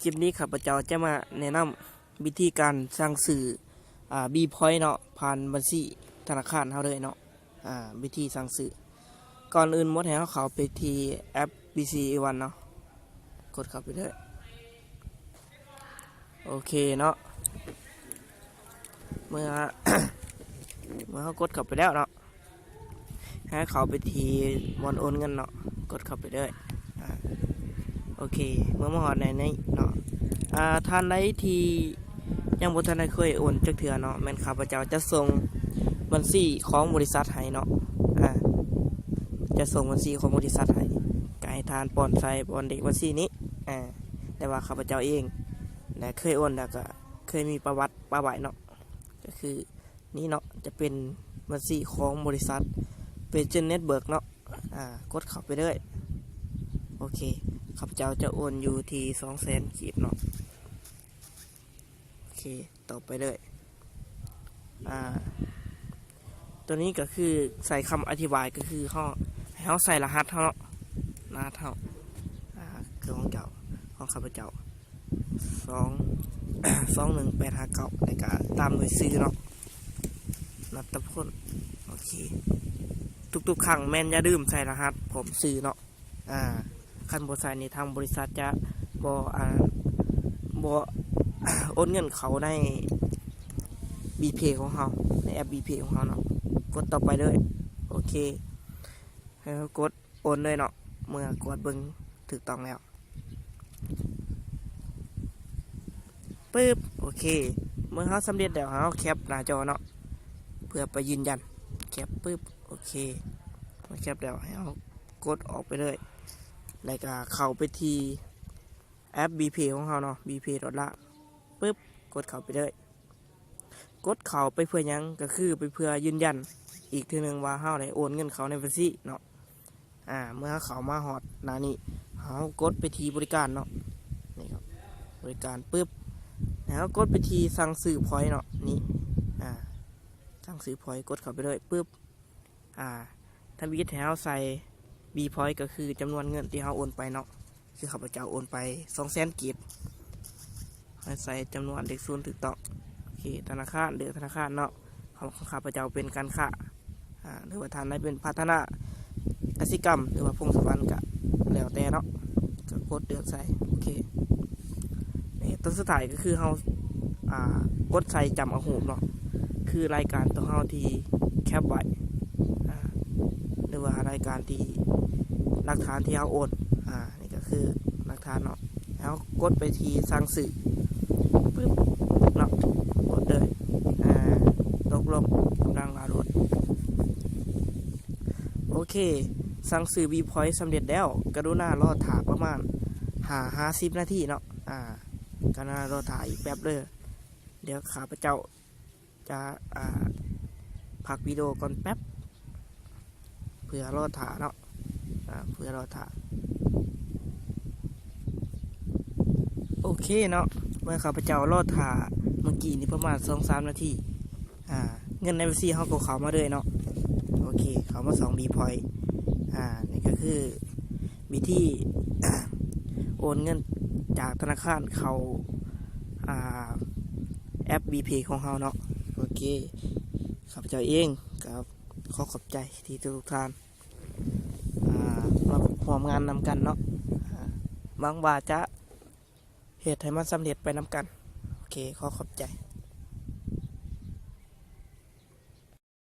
ຄລິບນີ້ຂ້າພະເຈົ້າຈະມາແນະນຳວິທີການສັ່ງຊື້ ອາ ບີພອຍເນາະ ຜ່ານບັນຊີທະນາຄານເຮົາເລີຍເນາະ. ອາ ວິທີສັ່ງຊື້ ກ່ອນອື່ນໝົດໃຫ້ເຮົາເຂົ້າໄປທີ່ແອັບບີຊີເອວັນເນາະ ກົດເຂົ້າໄປເລີຍ. ໂອເຄເນາະ ເມື່ອ ເມື່ອເຮົາກົດເຂົ້າໄປແລ້ວເນາະ ໃຫ້ເຂົ້າໄປທີ່ບ່ອນໂອນເງິນເນາະ ກົດເຂົ້າໄປເລີຍ. ອາ ໂອເຄ ເມື່ອມາຮອດໃນນີ້ເນາະ ອາ ທ່ານໃດທີ່ຍັງບໍ່ທັນໄດ້ເຄີຍໂອນຈັກເທື່ອເນາະ ແມ່ນຂ້າພະເຈົ້າຈະສົ່ງບັນຊີຂອງບໍລິສັດໃຫ້ເນາະ. ອາ ຈະສົ່ງບັນຊີຂອງບໍລິສັດໃຫ້ ກໍໃຫ້ທ່ານປ້ອນໃສ່ບ່ອນເລກບັນຊີນີ້. ອາ ແຕ່ວ່າຂ້າພະເຈົ້າເອງນະ ເຄີຍໂອນ ແລ້ວກໍເຄີຍມີປະຫວັດປະຫວາຍເນາະ ກໍຄື ນີ້ເນາະ ຈະເປັນບັນຊີຂອງບໍລິສັດເບເຈີເນັດເວີກເນາະ. ອາ ກົດເຂົ້າໄປເລີຍ. ໂອເຄ ຂ້າພະເຈົ້າຈະໂອນຢູ່ທີ່ສອງແສນກີບເນາະ. ໂອເຄ ຕໍ່ໄປເລີຍ. ອາ ຕົວນີ້ກໍຄືໃສ່ຄຳອະທິບາຍ ກໍຄືເຮົາ ໃຫ້ເຮົາໃສ່ລະຫັດເຮົາເນາະ ລະຫັດເຮົາ ອາ ຄືຂອງເຈົ້າ ຂອງຂ້າພະເຈົ້າ ສອງ ສອງໜຶ່ງແປດຫ້າເກົ້າ ແລ້ວກະຕາມດ້ວຍຊື່ເນາະ ນັດຕະພົນ. ໂອເຄ ທຸກໆຄັ້ງແມ່ນຢ່າລືມໃສ່ລະຫັດພ້ອມຊື່ເນາະ. ອາ ຄັນບໍ່ໃສ່ນີ້ ທາງບໍລິສັດຈະບໍ່ ອາ ບໍ່ໂອນເງິນເຂົ້າໃນບີເພຂອງເຮົາ ໃນແອັບບີເພຂອງເຮົາເນາະ. ກົດຕໍ່ໄປເລີຍ. ໂອເຄ ໃຫ້ເຮົາກົດ ໂອນເລີຍເນາະ ເມື່ອກວດເບິ່ງຖືກຕ້ອງແລ້ວ ປຶບ ໂອເຄ ເມື່ອເຮົາສຳເລັດແລ້ວ ເຮົາແຄປໜ້າຈໍເນາະ ເພື່ອໄປຢືນຢັນ ແຄປ ປຶບ ໂອເຄ ເມື່ອແຄປແລ້ວ ໃຫ້ເຮົາກົດອອກໄປເລີຍ ແລ້ວກະເຂົ້າໄປທີ່ແອັບບີເພຂອງເຮົາເນາະ ບີເພດອດລາ ປຶບ ກົດເຂົ້າໄປເລີຍ. ກົດເຂົ້າໄປເພື່ອຫຍັງ? ກໍຄືໄປເພື່ອຢືນຢັນອີກເທື່ອໜຶ່ງວ່າເຮົາໄດ້ໂອນເງິນເຂົ້າໃນບັນຊີເນາະ. ອາ ເມື່ອເຮົາເຂົ້າມາຮອດໜ້ານີ້ ເຮົາກົດໄປທີ່ບໍລິການເນາະ ນີ້ເນາະ ບໍລິການ ປຶບ ແລ້ວເຮົາກົດໄປທີ່ສັ່ງຊື້ພອຍເນາະ ນີ້ ອາ ສັ່ງຊື້ພອຍ ກົດເຂົ້າໄປເລີຍ ປຶບ ອາ ທຳອິດໃຫ້ເຮົາໃສ່ບີພອຍ ກໍຄືຈຳນວນເງິນທີ່ເຮົາໂອນໄປເນາະ. ຄືຂ້າພະເຈົ້າໂອນໄປສອງແສນກີບ ໃຫ້ໃສ່ຈຳນວນເລກສູນຖືກຕ້ອງ. ໂອເຄ ທະນາຄານ ເລືອກທະນາຄານເນາະ ຂອງ ຂອງຂ້າພະເຈົ້າເປັນການຄ້າ ອາ ຫຼືວ່າທ່ານໃດເປັນພັດທະນາກະສິກຳ ຫຼືວ່າພົງສະຫວັນ ກະແລ້ວແຕ່ເນາະ ກະກົດເລືອກໃສ່. ໂອເຄ ຕົວສຸດທ້າຍກໍຄືເຮົາ ອາ ກົດໃສ່ຈຳເອົາຮູບເນາະ ຄືລາຍການຕົວເຮົາທີ່ແຄປໄວ້ ອາ ຫຼືວ່າລາຍການທີ່ ຫຼັກຖານທີ່ເຮົາໂອນ ອາ ນີ້ກໍຄືຫຼັກຖານເນາະ. ເຮົາກົດໄປທີ່ສັ່ງຊື້ ປຶບ ເນາະ ກົດເລີຍ ອາ ຕົກລົງ ກຳລັງດາວໂຫຼດ. ໂອເຄ ສັ່ງຊື້ບີພອຍສຳເລັດແລ້ວ ກະລຸນາລໍຖ້າປະມານຫ້າຫາສິບນາທີເນາະ ອາ ກະລຸນາລໍຖ້າອີກແປັບເດີ. ດຽວຂ້າພະເຈົ້າຈະ ອາ ພັກວິດີໂອກ່ອນແປັບ ເພື່ອລໍຖ້າເນາະ ອາ ເພື່ອລໍຖ້າ. ໂອເຄເນາະ ເມື່ອຂ້າພະເຈົ້າລໍຖ້າເມື່ອກີ້ນີ້ປະມານສອງສາມນາທີ ອາ ເງິນໃນບັນຊີເຮົາກໍເຂົ້າມາເລີຍເນາະ. ໂອເຄ ເຂົ້າມາສອງບີພອຍ ອາ ນີ້ກໍຄືວິທີໂອນເງິນຈາກທະນາຄານເຂົ້າ ອາ ແອັບບີເພຂອງເຮົາເນາະ. ໂອເຄ ຂ້າພະເຈົ້າເອງກໍຂໍຂອບໃຈທີ່ທຸກໆທ່ານ ອາ ມາຮ່ວມງານນຳກັນເນາະ ອາ ຫວັງວ່າຈະເຮັດໃຫ້ມັນສຳເລັດໄປນຳກັນ. ໂອເຄ ຂໍຂອບໃຈ.